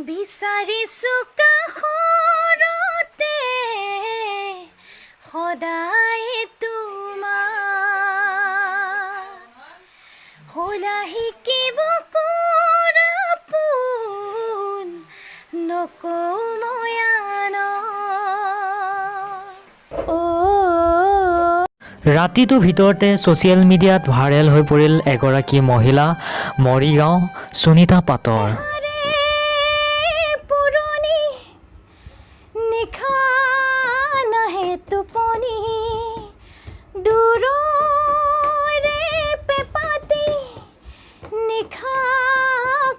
বিচাৰিছো কাষৰতে সদায় তোমাৰ হ'লা শিকিব আপোন নকওঁ মই আনক। অ। ৰাতিটোৰ ভিতৰতে ছ'চিয়েল মিডিয়াত ভাইৰেল হৈ পৰিল এগৰাকী মহিলা, মৰিগাঁও সুনীতা পাটৰ। পুৰণি নিশা নাহে টোপনি, দূৰৰে পেঁপাটি নিশা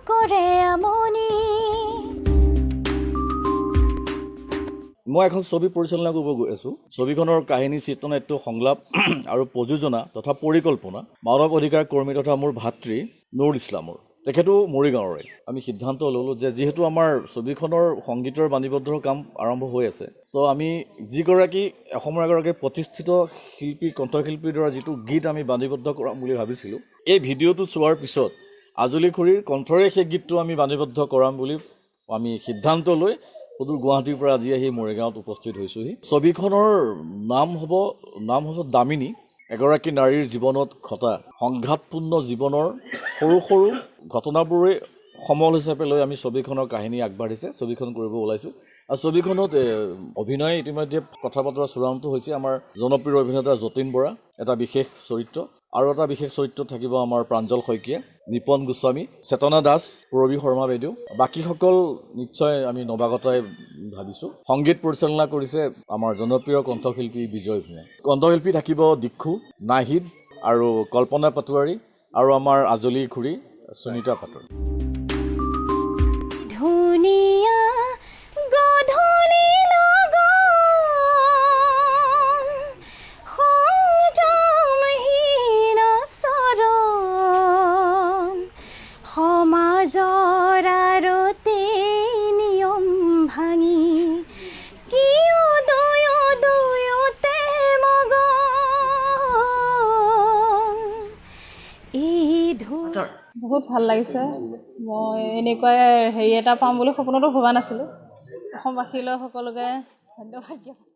কৰে আমনি। মই এখন ছবি পৰিচালনা কৰিব গৈ আছোঁ। ছবিখনৰ কাহিনী, চিত্ৰনাট্য, সংলাপ আৰু প্ৰযোজনা তথা পৰিকল্পনা মানৱ অধিকাৰ কৰ্মী তথা মোৰ ভাতৃ নুৰুল ইছলামৰ। তেখেতো মৰিগাঁৱৰে। আমি সিদ্ধান্ত ল'লোঁ যে যিহেতু আমাৰ ছবিখনৰ সংগীতৰ বাণীবদ্ধ কাম আৰম্ভ হৈ আছে, তো আমি যিগৰাকী অসমৰ এগৰাকী প্ৰতিষ্ঠিত শিল্পী, কণ্ঠশিল্পীৰ দ্বাৰা যিটো গীত আমি বাণীবদ্ধ কৰাম বুলি ভাবিছিলোঁ, এই ভিডিঅ'টো চোৱাৰ পিছত আজলী খুৰীৰ কণ্ঠৰে সেই গীতটো আমি বাণীবদ্ধ কৰাম বুলি আমি সিদ্ধান্ত লৈ সুদূৰ গুৱাহাটীৰ পৰা আজি আহি মৰিগাঁৱত উপস্থিত হৈছোঁহি। ছবিখনৰ নাম হ'ব দামিনী। এগৰাকী নাৰীৰ জীৱনত ঘটা সংঘাতপূৰ্ণ জীৱনৰ সৰু সৰু ঘটনাবোৰেই সমল হিচাপে লৈ আমি ছবিখনৰ কাহিনী আগবাঢ়িছে। ছবিখন কৰিব ওলাইছোঁ আৰু ছবিখনত অভিনয় ইতিমধ্যে কথা বতৰা চূড়ান্ত হৈছে। আমাৰ জনপ্ৰিয় অভিনেতা যতীন বৰা এটা বিশেষ চৰিত্ৰ আৰু এটা বিশেষ চৰিত্ৰত থাকিব আমাৰ প্ৰাঞ্জল শইকীয়া, নিপন গোস্বামী, চেতনা দাস, পূৰবী শৰ্মা বাইদেউ। বাকীসকল নিশ্চয় আমি নৱাগতই ভাবিছোঁ। সংগীত পৰিচালনা কৰিছে আমাৰ জনপ্ৰিয় কণ্ঠশিল্পী বিজয় ভূঞা। কণ্ঠশিল্পী থাকিব দীক্ষু, নাহিদ আৰু কল্পনা পাটোৱাৰী আৰু আমাৰ আজলী খুৰী সুনীতা পাটৰ। ধুনীয়া গধূলি লগন, সংযমহীন চৰণ, সমাজৰ আৰতি নিয়ম ভাঙি কিয় দুয়ো দুয়োতে মগন এই ধু বহুত ভাল লাগিছে। মই এনেকুৱা হেৰি এটা পাম বুলি সপোনতো ভবা নাছিলোঁ। অসমবাসীলৈ সকলোকে ধন্যবাদ জ্ঞাপন